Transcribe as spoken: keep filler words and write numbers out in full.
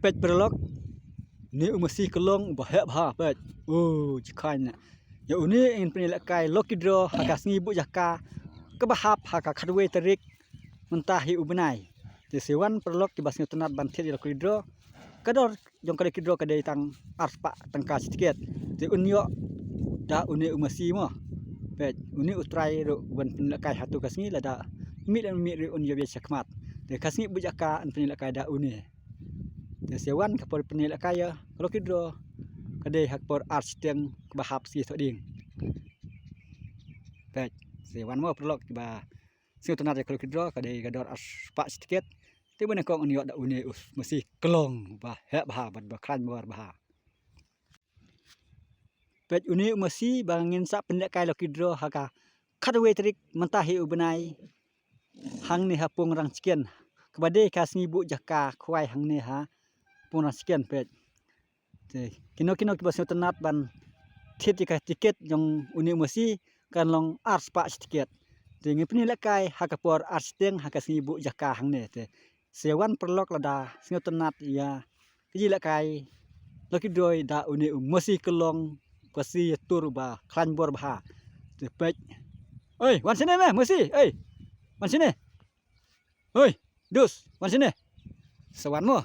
Peit paralok, une u masi ka long uba heh bha, peit. Oh, jingkhang na. Ïa une ngin pynïalehkai lucky draw ha ka sngi buh jaka kaba hap ha ka khatwei tarik mynta hi u bnai. Te sa wan paralok kiba sngewtynnat ban thied ïa lucky draw. Ka dor jong ka lucky draw ka dei tang arspah tyngka shi tiket. Te un ïoh da une u masi mo. Peit, une u trai ruh ban pynïalehkai hato ka sngi, lada mih lane mih ruh un ïoh beit shakhmat. Te ka sngi buh jaka yn pynïalehkai da une. Te sa wan ka por pynïalehkai ïa ka lucky draw ka dei ha ka por ar shiteng kaba hap sngi Thohdieng. Peit, sa wan mo paralok kiba sngewtynnat ïa ka lucky draw ka dei ka dor arspah shi tiket. Te ba nyngkong un ïoh da une u masi ka long uba heh bha bad ba khlaiñ bor bha. Peit, une u masi ba ngin sa pynïalehkai lucky draw ha ka khatwei tarik mynta hi u bnai, hangne ha Pung Rang Chicken, kaba dei ka sngi buh jaka khwai hangne ha Pung Rang Chicken, peit. Te kino kino kiba sngewtynnat ban thied ïa ka tiket jong une u masi, kan long arspah shi tiket. Te ngin pynïalehkai ha ka por ar shiteng ha ka sngi buh jaka hangne. Te sa wan paralok lada sngewtynnat ïa ka jingïalehkai lucky draw da une u masi ka long, ka masi ïa tur ba khlaiñ bor bha. Te peit. Oi, wan shane me, masi. Oi. Wan shane. Oi, dus, wan shane. Sa wan mo.